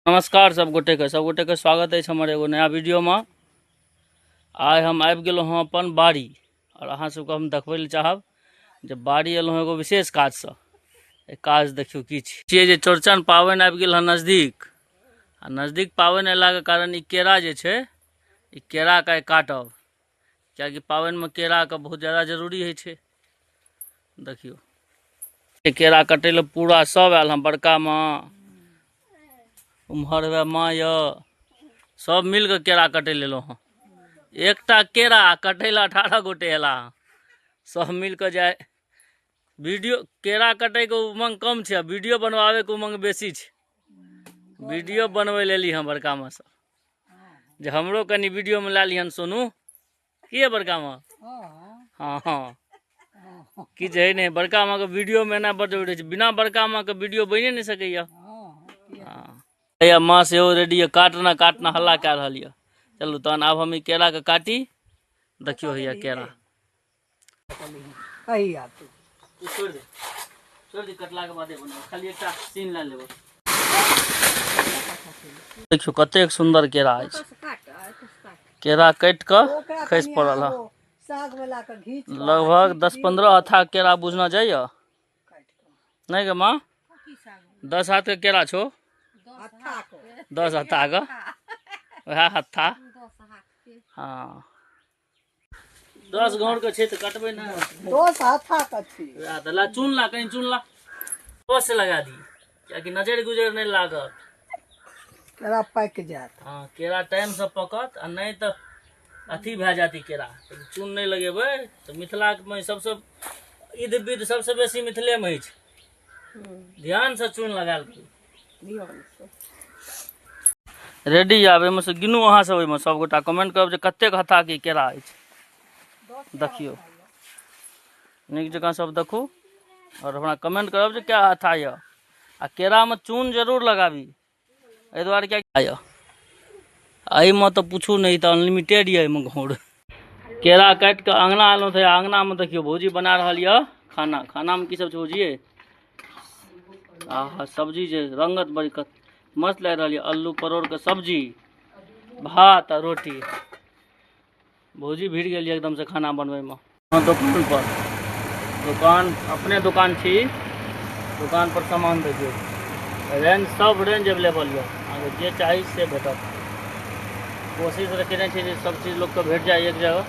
नमस्कार सब गोटे के स्वागत है हमर एगो नया वीडियो में। आइ हम आबि गेलहुँ हँ अपन बाड़ी और अहाँ सबके हम देखबै लए चाहब जे बाड़ी एलहुँ एगो विशेष काजसँ। काज देखियौ की छियै जे चौड़चन पाबनि आबि गेल हँ नजदीक, आ नजदीक पाबनि अयलाके कारण ई केरा जे छै ई केराके आइ काटब, कियाकि पाबनिमे केराके बहुत ज्यादा जरूरी होइ छै। देखियौ केरा कटै लए पूरा सब आयल हँ, बड़का माँ उम्हर हवे माँ यऽ, सब मिल कऽ केरा कटै लेलहुँ हँ। एकटा केरा कटै लए 18 गोटे अयला हँ, सब मिल कऽ जाय। वीडियो केरा कटैके उमंग कम छै, वीडियो बनवाबैके उमंग बेसी छै। वीडियो बनबै लेली हँ बड़का माँ सब, जे हमरो कनि वीडियोमे लए लिहन सोनू। की है बड़का माँ? हाँ हाँ किछु है नहीं, बड़का माँ के वीडियो में एना बड जरूरी छै, बिना बड़का माँ के वीडियो बनिए नहीं सकैया। हाँ हैया माँ सेहो रेडी है, काटना काटना हल्ला कए रहल यऽ। चलू तहन आब हम ई केरा के काटी। देखियौ हैया केरा छोड़ दे, छोड़ दे, कटला के बादे बनाओ, खाली एकटा सीन लए लेबै। देखियौ कतेक सुंदर केरा अछि, केरा काटि कऽ खसि पड़ल हँ। लगभग 10-15 हथा केरा बुझना जाइए नहीं गे माँ? 10 हाथ के केरा छो, 10 हथा के वएह हत्था। हाँ 10 घौर के छै तऽ कटबै ने, 10 हत्था के छै। वएह तऽ ला चून ला, कहीं चून ला, बस से लगा दी, कियाकि नजर गुजर नहीं लागत, केरा पाकि जायत। हाँ केरा टाइम से पकत, आ नहीं तऽ अथी भए जाती केरा। चून नहीं लगेबै तऽ मिथिला में सबसे ईद विध सबसे बेसी मिथिले में होइ छै। ध्यान से चून लगायल करू। रेडी आब एहिमे से गिनू अहाँ सब, ओहिमे सब गोटा कमेंट करब जे कतेक हत्था के केरा अछि। देखियौ नीक जकाँ सब देखू और हमरा कमेंट करब जे क्या हत्था यऽ। आ केरामे चून जरूर लगाबी, एहि दुआरे क्या यऽ एहिमे तऽ पूछू नहि, तऽ अनलिमिटेड यऽ एहिमे घौर। केरा काटि कऽ अङ्गना एलहुँ तऽ अङ्गनामे देखियौ भौजी बना रहल यऽ खाना। खानामे की सब छै भौजी? आहा सब्जी जे रंगत बड़ी मस्त लागि रहल यऽ, अल्लू परोड़के सब्जी, भात आ रोटी। भौजी भिड़ गेल यऽ एकदमसँ खाना बनबैमे। दोकान पर, दोकान अपने दोकान छी, दोकान पर सामान देखियौ, रेंज सब रेंज अवेलेबल यऽ, अहाँके जे चाही से भेटत। कोशिश रखने छी जे सब चीज लोकके भेट जाय एक जगह।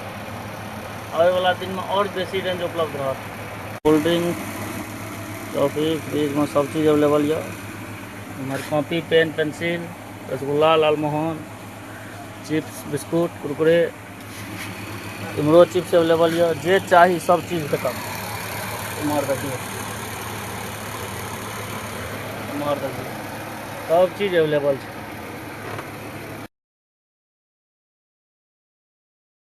आबैवला दिनमे आओर बेसी रेंज उपलब्ध रहत। कोल्ड ड्रिंक, टॉफी, फ्रिजमे सब चीज अवेलेबल यऽ। इम्हर copy, pen, pencil, rasgulla, Lalmohan, chips, biscuit, Kurkure, इम्हरो चिप्स अवेलेबल यऽ, जे चाही सब चीज भेटत। इम्हर देखियौ, इम्हर देखियौ, सब चीज अवेलेबल छै।